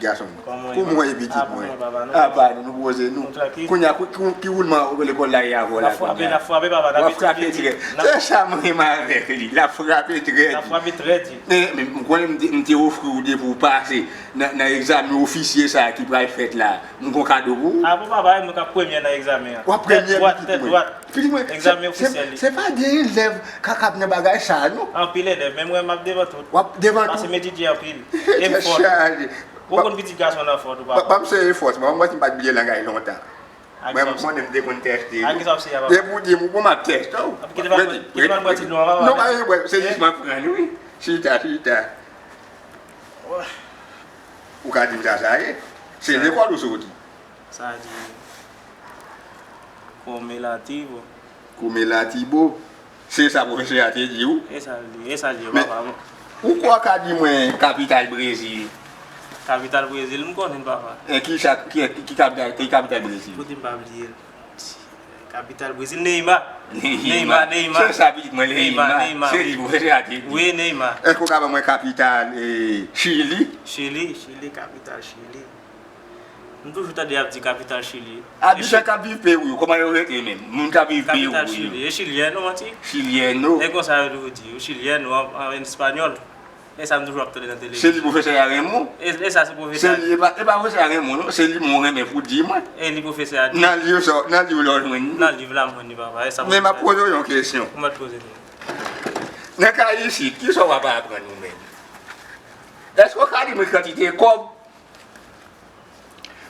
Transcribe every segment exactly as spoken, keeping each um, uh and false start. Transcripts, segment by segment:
Gason mwen. Kòman w ye? Kòman w ye, pitit mwen? Ah, pa nou poze nou. Kounye a, ki woulman lekòl la ye avè w la kounye a? N ap frape, papa, n ap frape trèt. Se sa m renmen avèk li. L ap frape trèt. L ap frape trèt. Men, men, m konnen m te, m te ofri w depi w pase nan, nan egzamen ofisye sa a ki pral fèt la. M gon kado pou ou. Ah, bon, papa, e mwen k ap premye nan egzamen an. W ap premye, pitit mwen. Tèt dwat, tèt dwat. Egzamen ofisyèl li. Se pa de elèv k ap nan bagay sa a, non. Anpil elèv, men mwen, m ap devan tout. W ap devan tout. Paske m etidye anpil. E m fò. Tèt chaje. Ou konn pitit gason nan fò tou, papa. Ban m sere fòs mwen, mwen si m pa t bliye langay lontan. Mwen, mwen menm te konn tèste yo. Depi w di m ou bon, m ap tèste w. Kite m al bwè ti dlo an, papa. Non, pa gen pwoblèm, se jis m ap pran li, wi. Chita, chita. Ou ka di m sa sa ye? Se lekòl ou soti? Sa di Komelativo. Komelativo. Se sa pwofesè a te di w? E sa l di, e sa l di yo, papa. Ou kwè w ka di mwen kapital Brezil? Kapital Brezil, m konnen l, papa. E ki sa, ki, ki kapital, ki kapital Brezil? Pou di m pa bliye l. Kapital Brezil, Neymar. Neymar, Neymar. Se sa pitit mwen, Neymar, Neymar. Se li pwofesè a te di. Wi, Neymar. Èske w ka ban mwen kapital, eh, Chili? Chili, Chili, kapital Chili. M toujou tande y ap di kapital Chili. Abitan k ap viv Peru yo, kòman yo rele menm? Moun k ap viv Peru yo. Kapital Chili. E chilyen, non, manti? Chilyen, non. E konsa yo toujou di, yo chilyen, non, an, an espanyòl. E sa m toujou ap tande nan televizyon. Se li pwofesè a renmen w? E, e sa se pwofesè a di. Se li, e pa, e pa pwofesè a renmen w, non. Se li mwen renmen pou di mwen. E li pwofesè a di. Nan liv sa, nan liv la w jwenn li. Nan liv la m jwenn li, papa. E sa pwofesè a di. Men m ap poze w yon kesyon. Ou mèt poze l. Nan kay isit, kisa w ap aprann ou menm? Èske w ka di mwen kantite kòb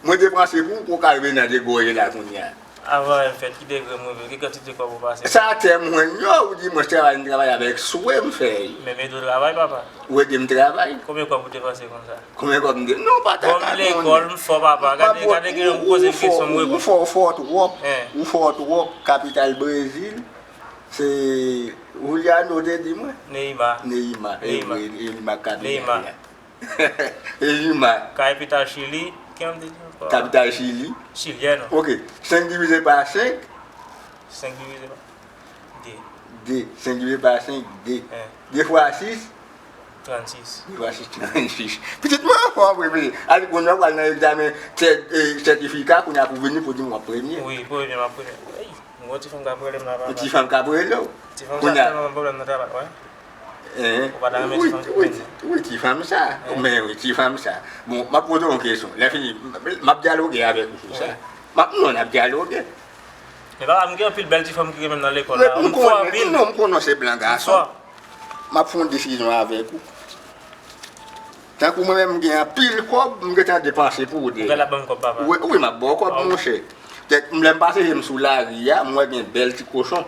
mwen depanse pou ou, pou w ka rive nan degwo w ye la kounye a? Avan anyen fèt, ki degre m rive, ki kantite kòb ou pase? Sa tè mwen yo, ou di mwen travay, m travay avèk swe m fè yo. Men m ede w travay, papa. Ou ede m travay? Konbyen kòb ou depanse konsa? Konbyen kòb m de-, non, pa ta ka konnen. Bon, m lekòl, m fò, papa. Gade, gade, gen yon poze m kesyon, m reponn. Ou fò, ou fò twòp. Ou fò twòp. Kapital Brezil, se Juliano te di mwen. Neymar. Neymar. Neymar. E vre, Neymar kapital la. Neymar. E Neymar. Kapital Chili, ki jan m te di ankò? Kapital Chili. Chilyen. Ok. Senk divize pa senk. Senk divize pa de. De. Senk divize pa senk, de. De fwa sis? Trannsis. De fwa sis, trannsis. Pitit mwen anfòm, wi, wi. Alè, kounye a, w al nan egzamen sètifika, kounye a pou vini pou di m w ap premye. Wi, premye, m ap premye. Ey, m gon ti fanm k ap rele m la, papa. Yon ti fanm k ap rele w. Ti fanm sa tèlman ban m pwoblèm nan travay, wè. Ou pa ta renmen ti fanm ki plenn nan? Wi, ti fanm sa. Men wi, ti fanm sa. Bon, m ap poze w yon kesyon. Lè fini, m ap dyaloge avèk ou sou sa. M ap, non, n ap dyaloge. Men papa, m gen anpil bèl ti fanm ki renmen m nan lekòl la. M fò anpil. Non, m konnen w se blan gason. M ap fè yon desizyon avèk ou. Tankou mwen menm, m gen anpil kòb, m gentan depanse pou ou deja. Ou gentan ban m kòb, papa? Wi, wi, m ap ba w kòb, monchè. Petèt, m, lè m pase je m sou lari a, m wè gen bèl ti kochon,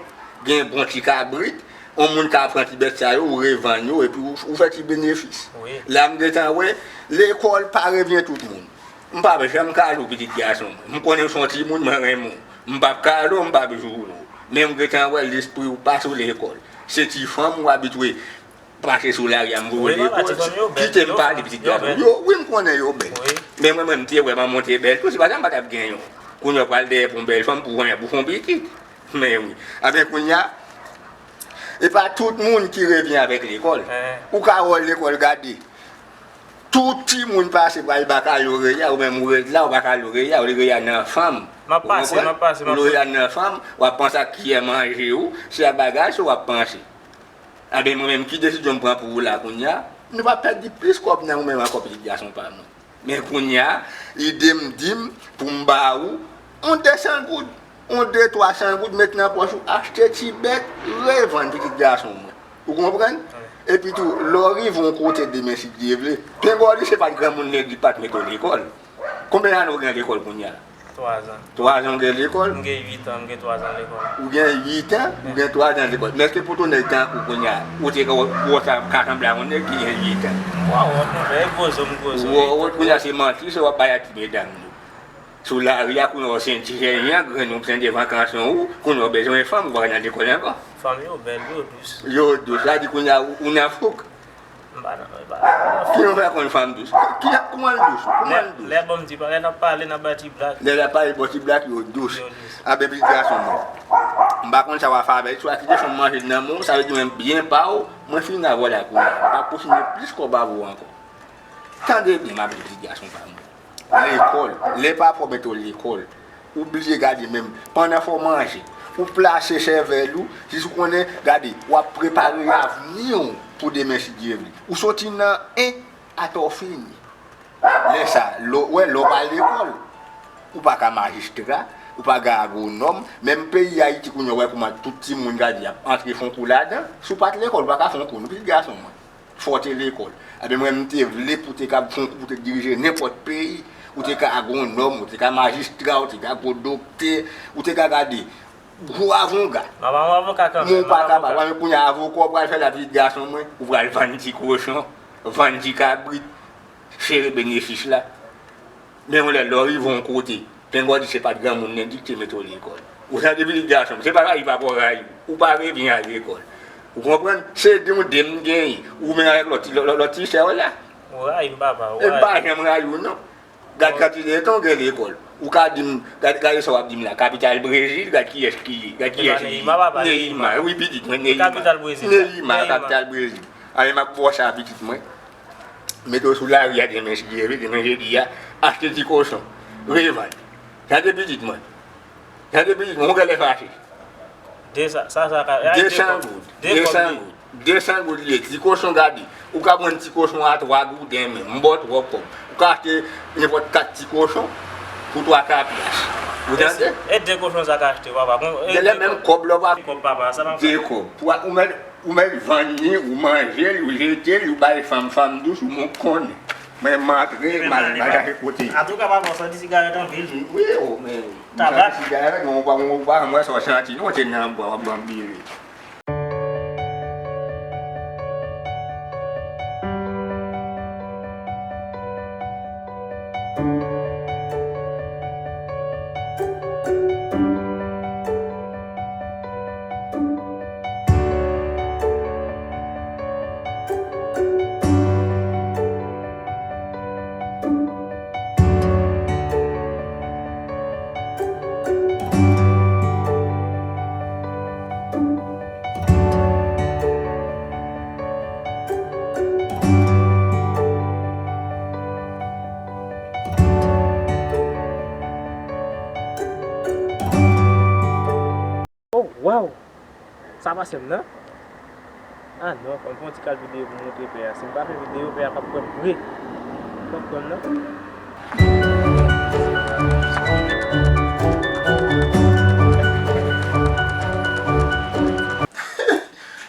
gen bon ti kabrit, yon moun ka pran ti bèt sa yo, ou revann yo, epi ou, ou fè ti benefis. Wi. La m gentan wè, lekòl pa revyen tout moun. M p ap janm kale w, pitit gason mwen. M konnen w se yon timoun, mwen renmen w. M p ap kale w, m p ap joure w. Men m gentan wè lespri w pa sou lekòl. Se ti fanm ou abitye pase sou lari a, m voye w lekòl. Kite m pale, pitit gason. Yo, wi, m konnen yo bèl. Men mwen menm, m te wè manman w te bèl tou, se pa sa m pa t ap gen yon. Kounye a w pral dèyè pou yon bèl fanm, pou w fè yon pitit. Men wi. Anben, kounye a, e pa tout moun ki revyen avèk lekòl. Ou ka wè w lekòl gade. Tout timoun pase pral bakaloreya, ou menm ou ret la, ou bakaloreya, ou loreya nan fanm. M ap pase, m ap pase, m ap pase. Ou loreya nan fanm, w ap panse ak kiyè manje ou, se ak bagay sa w ap panse. Anben, mwen menm, ki desizyon m pran pou ou la kounye a? Nou pa pèdi plis kòb nan ou menm ankò, pitit gason pa mwen. Men kounye a, ide m di m pou m ba ou yon de san goud, yon de twa san goud, met nan pòch ou, achte ti bèt, revann, pitit gason mwen. Ou konprann? Epi tou, lè w rive yon kote demen, si Dye vle, pengòlis se pa t granmoun nèg li pa t mete w lekòl. Konbyen ane w gen lekòl kounye a? Twazan. Twazan w gen lekòl? M gen uitan, m gen twazan lekòl. Ou gen uitan, ou gen twazan lekòl. Men èske pou tout nèg tankou w kounye a, ou te ka wè sa ka sanble a yon nèg ki gen uitan? M pa wont non, e gwo zo m gwo zo. Ou wont, kounye a se manti, se w ap bay a ti medam yo. Sou lari a, kounye a w se yon ti jènjan, grenn ou plen devan kanson ou, kounye a w bezwen fanm, ou pa ka nan lekòl ankò. Fanm yo bèl, yo dous. Yo dous, sa di kounye a ou, ou nan fouk. M pa nan, m pa nan fouk. Ki jan w fè konn fanm dous? Ki, kòman l dous? Kòman l dous? Lè, lè ban m di, lè n ap pale, n ap bay ti blag. Lè n ap pale, ba w ti blag, yo dous. Yo dous. Anben, pitit gason mwen, m pa konn sa w ap fè avè l, swa kite fanm manje l nan men w, sa vle di mwen byen pa w, mwen fini avè w la kounye a. M p ap kontinye plis kòb avè w ankò. Tande byen, m ap di pitit gason pa mwen. Lekòl, lè papa w mete w lekòl, ou bliye gade menm, pandan fè w manje, ou plase sèvèl ou, jis ou konnen, gade, w ap prepare avni w pou demen si Dye vle. Ou soti nan en, atò fini. Lè sa, lè w, wè, lè w pa lekòl, ou pa ka majistra, ou pa ka agwonòm, menm peyi Ayiti kounye a, w wè kouman tout timoun gade ap antre fè yon kou ladan, si w pa t lekòl, ou pa ka fè yon kou, non, pitit gason mwen. Fò w te lekòl. Ebyen, mwen, m te vle pou w te ka fè yon kou, pou w te dirije nenpòt peyi. Ou te ka agwonòm, ou te ka majistra, ou te ka gwo doktè, ou te ka gade gwo avonga. Mama, yon avoka kanmenm. Men ou pa kapab. Wè, men kounye a, avoka w pral fè la, pitit gason mwen, ou pral vann ti kochon, vann ti kabrit, sere benefis la. Men yon lè, lè w rive yon kote, pengòdi se pa t granmoun nan di ki te mete w lekòl. Ou tande pitit gason m, se pa rayi papa w rayi w, ou pa revyen al lekòl. Ou konprann? Se de yon de m genyen, ou menm avèk lòt ti, lòt, lòt, lòt ti sè w la. Ou rayi m, papa, ou rayi m. E m pa janm rayi w, non. Gad kantite tan w gen lekòl. Ou ka di m, gad, gade sa w ap di m la, kapital Brezil, gad kiyès ki ye, gad kiyès ki ye. Neymar, papa, Neymar. Neymar, wi, pitit mwen, Neymar. Kapital Brezil, sa. Neymar, Neymar. Kapital Brezil. Ale, m ap ba w sa, pitit mwen. Mete w sou lari a demen, si Dye vle, demen jedi a, achte ti kochon, revann. Tande pitit mwen. Tande pitit mwen, ou genlè fache. De sa, sa, sa ka, ay, de san goud, de san goud, de san goud li ye, ti kochon gade. Ou ka pran ti kochon a twa gouden menm, m ba w twòp kòb. Ou ka achte nenpòt kat ti kochon pou twa ka pyas. Ou tande? E de kochon sa ka achte, papa. Bon, e genlè de menm kòb. Kòb la, papa. De kòb, papa, sa pa. De kòb. Ou mèt Ou mèt vann li, ou manje l, ou jete l, ou bay fanm, fanm dous, ou mont konnen. Men m antre, m al, m al chache kote. Antouka, papa, w santi sigarèt anpil. Wi, o, men, m santi sigarèt, men ou pa, ou pa, m wè sa w santi, non, w te nan bwa, w ap banbile. Oh, wow! Sa pase m nan? Ah non, fò m fè yon ti kal videyo pou m montre pè a. Si m pa fè videyo, pè a p ap kwè m vre. Fò m pran nan.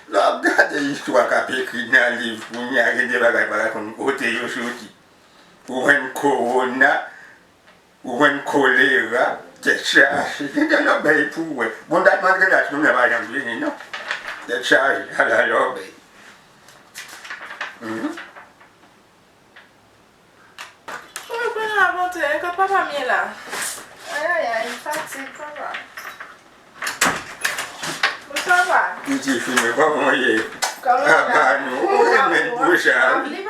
Lè w ap gade istwa k ap ekri nan liv kounye a, gen de bagay pa ka konn kote yo soti. Ou jwenn kowona, ou jwenn kolera, tèt chaje. Gen de lòbèy pou w wè. Bon, dat m antre la, nou pa janm vini, non. Tèt chaje, ala lòbèy. Mhm. Mwen pran avante, e kot papa m ye la? Ayayay, fatig, papa. Bonswa, papa. Pitit fi mwen, kòman w ye? Kòman w ye? Apa nou, ou renmen pou sa, wi.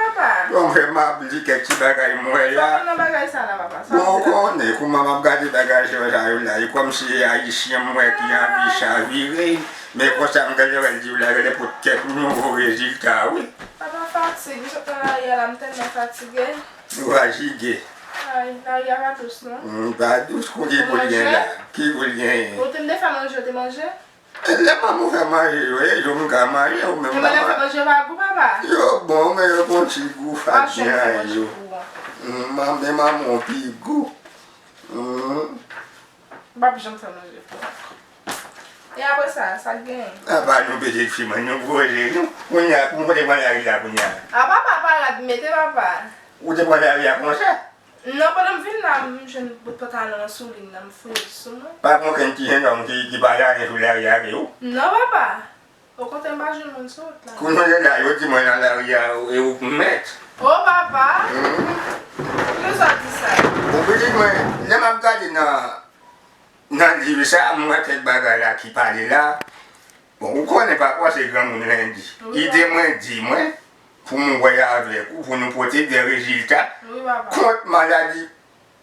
Bon, fè m ap li kèk ti bagay m wè la. Sa nan bagay sa la, papa? Bon, ou konnen kouman m ap gade bagay sa yo la, e kòmsi se Ayisyen m wè ki anvi chavire, men konsa m genlè wè l di w la, genlè pou kèk nouvo rezilta, wi. Papa, fatig, m sot nan lari a la, m tèlman fatige. Ou fatige. Ay, lari a pa dous, non. Hmm, pa dous, kote pou l gen la? Ki pou l genyen? Ou te m te fè manje, ou te manje? E lè manman w fè manje yo, e yo m ka manje, ou menm pa manje. Lè manman fè manje yo pa gou, papa? Yo bon, men yo gon ti gou fat nan yo. Hmm, men manman w pi gou. Hmm. M p ap janm fè manje pou ou ankò. E apre sa, sa k genyen? Apa nou pitit fi mwen, nou poze nou. Kounye a, pou mwen te pran lari la kounye a. A papa, pa rad mete papa. Ou te pran lari a konsa? Non, pandan m vin la, m jwenn bout pantalon nan sou li m nan, m fouye l sou mwen. Pa gen okenn ti jennonm ki, ki pa lannen sou lari a avè w? Non, papa. Okontrè, m pa jwenn moun sou wout la. Kounye a la, yo di mwen nan lari a, e ou k mèt. O, papa! Hmm. Poukisa w di sa? Bon, pitit mwen, lè m ap gade nan, nan liv sa, m wè kèk bagay la ki pale la. Bon, ou konnen papa w se granmoun lendi. Wi, papa. Ide mwen di mwen, pou m wè avèk ou, pou nou pote de rezilta kont maladi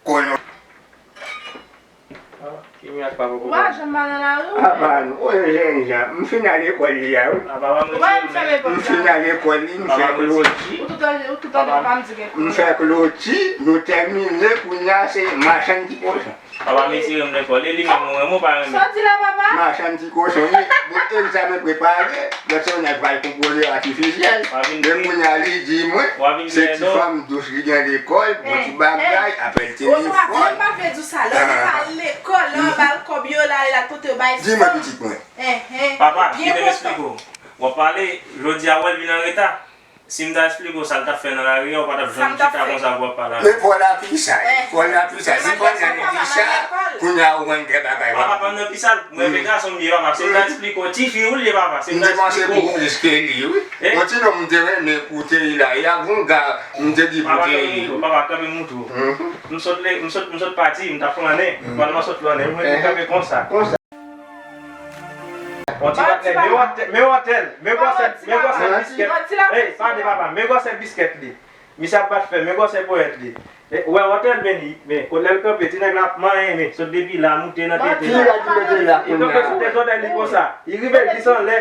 kono. Ki mwen ak papa Ou pa janm mal nan lari, ou? Apa nou, o jènjan, m fin al lekòl li a, wi. Papa pa M fin al lekòl li, m fè kloti. Ou tout an, ou tout an pa m di gen M fè kloti, nou tèmine, kounye a se machann ti kochon. Papa m retire m lekòl, e li menm ou renmen ou pa renmen? Sa w di la, papa? Machann ti kochon, wi. Bon, egzamen prepare, lòt semèn nan pral konpoze atifisyèl. Men kounye a li di mwen, se ti fanm dous li gen lekòl, bon ti bagay, apèl telefòn. Ou pa vle di w sa, lè ou pa al lekòl, lè w ba l kòb yo, la, l al pote yo bay fanm. Di mwen, pitit mwen. Papa, kite m esplike w. W ap pale, jodi a, w wè l vin an reta. Si m ta esplike w sa l t ap fè nan lari a, ou pa t ap janm chita konsa pou w ap pale avè m. Men Pòl ap pi sa, Pòl ap pi sa. Si Pòl nan pi sa, kounye a ou konn de bagay w ap. Papa pa m nan pi sa, mwen men gason m ye, papa. Si m ta esplike w, tifi ou l ye, papa. Si m ta esplike w. M te panse pou ou riske li, wi. Yon ti nonm m te renmen koute li la, e ak yon ga m te di pou te ye. Papa, kanpe m moutre w. M sot, m sot, m sot pati, m t ap flannen. Pandan m sot flannen, mwen te kanpe konsa. Yon ti patnè, men wòtèl, men wòtèl, men gwosè, men gwosè biskèt. Ey, pa de papa, men gwosè biskèt li. Misye ap bat fè, men gwosè ponyèt li. Ou wè wòtèl, men li, men kot lè l kanpe, ti nèg la ap manyen, men sot depi la, moute nan tete. Li kanpe sou tèt wòtèl li konsa. Li rive, l glise anlè.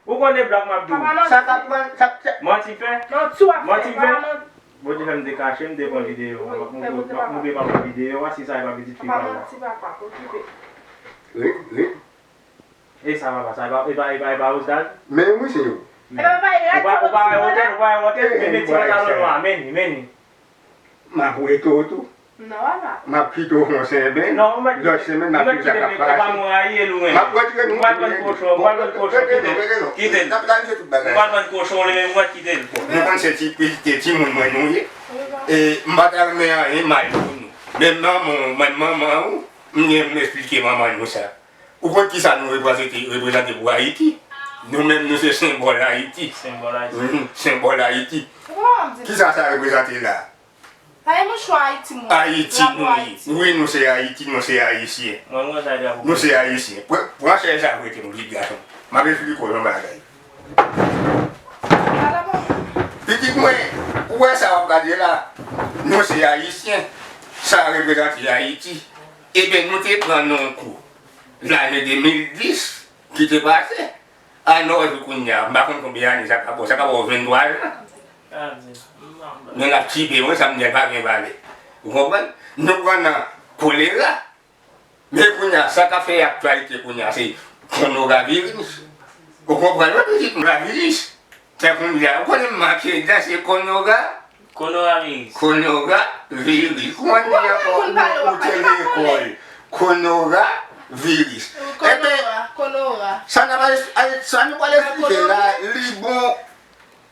Ou konnen blag m ap di w. Sa k ap pran, sa k. Manti fè? Manti fè? Bondye fè m te kache, m te pran videyo. M ap montre, m ap montre papa videyo a, si sa e pa pitit fi pa la. Wi, wi. E sa papa, sa e pa, e pa, e pa, e pa Osdad? Men wi, se yo. Ou pa, ou pa wè wòtèl, ou pa wè wòtèl, men met ti pantalon nwa, men li, men li. M ap wete w tou. Non, papa. M ap kite w fè yon senben. Non, ou mèt kite. Lòt semèn, m ap kite sa k ap pase. M ap retire nou. Ou pral vann kochon, ou pral vann kochon, kite l. Kite l. Ou pral vann kochon, ou mèt kite l. Nou konn se ti, ti, timoun mwen nou ye. E m pa ta renmen anyen mal pou nou. Men manman w, men manman w, m gen pou m esplike manman nou sa. Ou konn kisa nou reprezante, reprezante pou Ayiti? Nou menm, nou se senbòl Ayiti. Senbòl Ayiti. Wi, senbòl Ayiti. Kisa sa reprezante la? Ayiti nou ye. Wi, nou se Ayiti, nou se Ayisyen. Nou se Ayisyen. Pran, pran chèz la pou rete, mon pitit gason. M ap esplike w yon bagay. Pitit mwen, ou wè sa w ap gade la? Nou se Ayisyen. Sa reprezante Ayiti. Ebyen, nou te pran nan yon kou. Lane de mil dis ki te pase. A nou wè kounye a, m pa konn konbyen ane sa ka ba w, sa ka ba w venntwa zan. Men l ap tibe mwen, sa m di a pa gen valè. Ou konprann? Nou pran nan kolera. Men kounye a, sa k ap fè aktyalite kounye a, se konoraviris. Ou konprann, wi, pitit mwen, konoraviris. Tankou m di a, ou konnen m manke dan, se konora. Konoraviris. Konoraviris. Ou konn di ankò, ou te lekòl. Konoraviris. Ebyen, sa n ap al, sa nou pral esplike la, li bon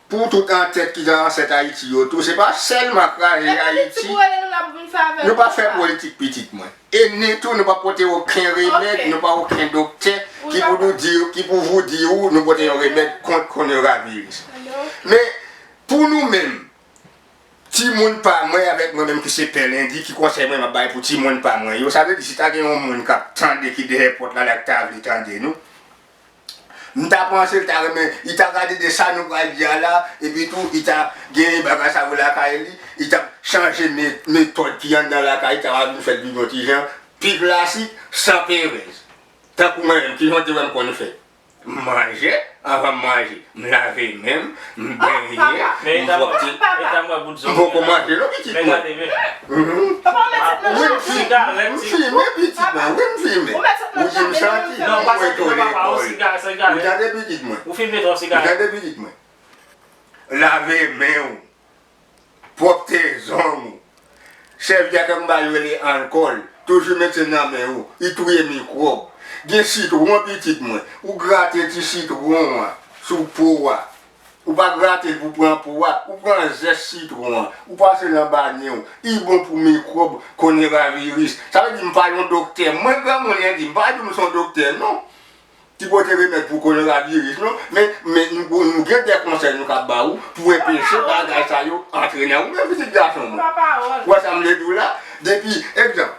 pou tout antèt ki te ansèt Ayiti yo tou. Se pa sèlman kraze Ayiti. Nou pa fè politik, pitit mwen. E ni tou, nou pa pote okenn remèd, nou pa okenn doktè ki pou nou di, ki pou vou di ou, nou pote yon remèd kont konoraviris. Men, pou nou menm, timoun pa mwen avèk mwen menm ki se pè Lendi, ki konsèy mwen m ap bay pou timoun pa mwen yo, sa vle di si ta gen yon moun k ap tande ki dèyè pòt la, la k ta vle tande nou, m ta panse l ta renmen, li ta gade de sa nou pral di a la, epi tou, li ta gen bagay sa yo lakay li, li ta chanje me-, metòd ki anndan lakay, li ta va vin fè l vin yon ti jan pi klasik, san perèz. Tankou mwen menm, ki jan w te wè m konn fè? M manje, anvan m manje, m lave men m, m benyen, m pwòpte. M poko manje non, pitit mwen. Wi, m fimen, pitit mwen, wi, m fimen. Ou di m santi m rete lekòl. Ou tande, pitit mwen? Ou tande, pitit mwen? Lave men w. Pwòpte zong ou. Sèvyèt an ba yo rele alkòl. Toujou mete nan men ou. Li touye mikwòb. Gen sitwon, pitit mwen. Ou grate ti sitwon an sou po a. Ou pa grate l pou pran po a. Ou pran zès sitwon an. Ou pase nan banyen w. Li bon pou mikwòb konoraviris. Sa vle di m pa yon doktè. Mwen granmoun Lendi, m pa di w m se yon doktè, non. Ki pote remèd pou konoraviris, non? Men, men nou, nou gen de konsèy nou ka ba ou pou enpeche bagay sa yo antre nan ou menm, pitit gason mwen. Ou wè sa m vle di w la? Depi, egzanp,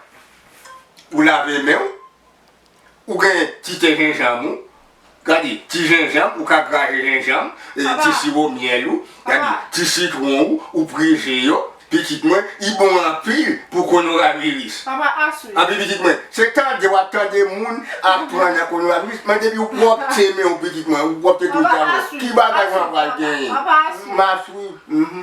ou lave men w, ou gen ti te jenjanm ou, gade, ti jenjanm, ou ka graje jenjanm, e, ti siwo myèl ou, gade, ti sitwon ou, ou prive yo, Pitit mwen, li bon anpil pou konoraviris. Papa Asri. Anpi pitit mwen, se tande w ap tande moun ap pran nan konoraviris, men depi w opte men w pitit mwen, w opte tou sa mwen. Ki bagay mwen pral genyen? M ap swiv. Mhm.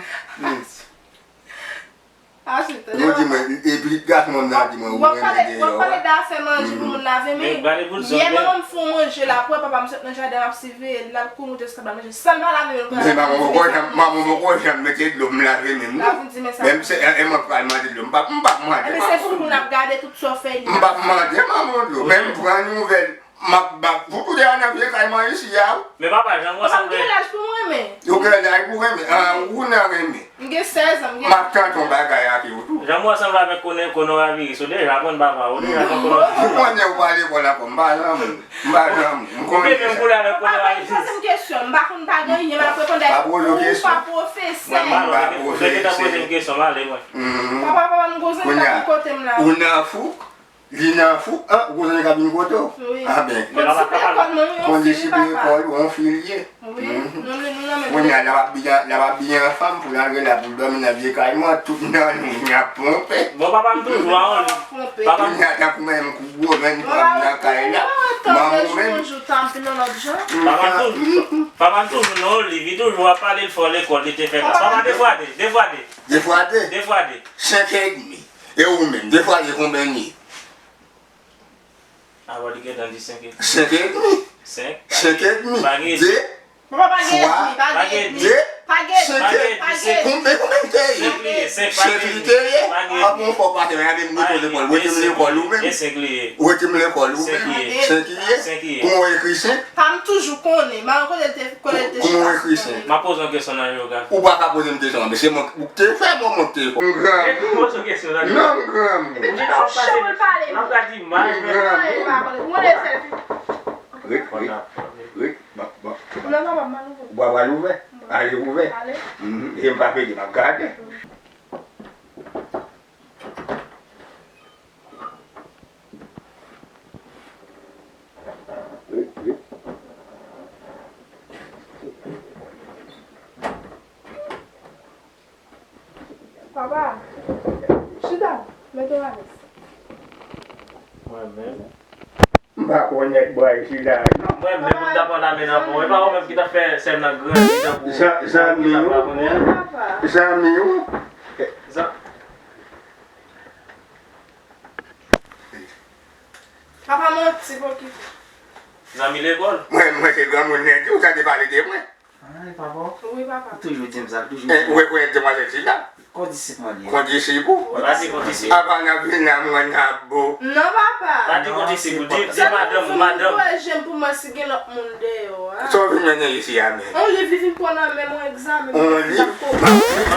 Asri, tande papa. Yo di mwen, e pitit gason mwen nan di mwen, ou renmen deyò a. W ap pale de afè manje pou moun lave men. Yè manman m fè yon manje la, pou papa m sot nan jaden, m ap siveye l, l al koumoute esklav la manje. San l pa lave men l pral. Men manman poko janm, manman poko janm mete dlo m lave men m non. Menm se e mwen k pral mande dlo, m p ap, m p ap mande. Epi se sou moun ap gade tout sa w fè li. M p ap mande manman dlo, men m pran nouvèl, m ap ba pou tout an nan vye kay mwen isi a wi. Men papa, jan m wè sa m gen laj pou m renmen. Ou gen laj pou renmen, an ou nan renmen. M gen sèz an, m gen. M ap tante yon bagay ak yo tou. Jan m wè sa m avèk konoraviris, ou deja konn papa, ou deja konn konoraviris. Ou konnen ou pa lekòl ankò, m pa janm. M pa janm, m konnen. Ou gen menm koulè avèk kote w al. Papa, li poze m kesyon, m pa konn pa gen anyen, m ap reponn. Pa poze w kesyon. Ou pa pwofesè. Mwen menm m pa pwofesè. Ou te gentan poze m kesyon, m ale mwen. Papa, papa, m gon zanmi k ap vin kote m la. Ou nan fouk, li nan fouk, an, ou gon zanmi k ap vin kote w. Wi. A ben. Kondisip lekòl mwen, yon fi li, papa. Kondisip lekòl, yon fi li ye. Wi, nou, nou, nou nan menm. Kounye a, l ap abiye, l ap abiye an fanm pou l al rele pou l dòmi nan vye kay mwen, tout nan nou, n ap ponpe. Bon, papa m toujou a yon liv. Papa m. Kounye a, tankou menm kou gwo menm pran m nan kay la. Manman ou menm. Papa m toujou, papa m toujou nan yon liv, li toujou ap pale l fò lekòl, li te fè klas. Papa, defwade, defwade. Defwade? Defwade. Senk edmi. E ou menm, defwade konbyen li ye? Alò, li gentan di senk edmi. Senk edmi. Senk. Senk edmi. Pa gen de. Papa, pa gen edmi, pa gen edmi. De. Pa gen edmi. Senk. Pa gen edmi. Konbyen, konbyen li te ye? Senk li ye, senk, pa gen edmi. Senk li te ye? Pa gen edmi. Ap yon fò pase, men gade m rete lekòl. Wete m lekòl ou menm. E senk li ye. Wete m lekòl ou menm. Senk li ye. Senk li ye? Senk li ye. Kouman w ekri senk? Pa m toujou konnen. M pa konnen kote l te, kote l te chita. Kouman w ekri senk? M ap poze yon kesyon nan jewografi. Ou pa ka poze m kesyon an, men se mwen ou te fè mwen, mwen te fè. M granmoun. Epi poze yon kesyon nan. Non, m granmoun. Epi ki jan w pase, m ap gade imaj. M granmoun. Rit, rit, rit, ba, ba, ba. Non, papa, m al ouvè. Ou pa pral ouvè? Ale ouvè. Ale. Mhm. E m pa pede, m ap gade. Papa, chita, mete w alèz. Mwen menm. M pa konnen bwa isi la. Mwen menm, m t ap pale a men nan bon. E pa ou menm ki t ap fè sè m nan grandi tankou. Zanmi ou. Zanmi ou. Papa manti pou ki. Zanmi lekòl. Mwen, mwen se granmoun nèg, ou tande pale de mwen. Ay, papa. Wi, papa. Ou toujou di m sa, toujou di m. Ou rekonèt demwazèl sila? Kondisip mwen li ye. Kondisip ou? Wi, papa. Apa n ap vin la, mwen n ap bo. Non, papa. Pa di kondisip ou, di, di madanm ou, madanm. Ou kouraje m pou mwen si gen lòt moun deyò a. Sa w vin mennen isi a menm? On liv li vin pran nan men mwen, egzamen. On liv? M ap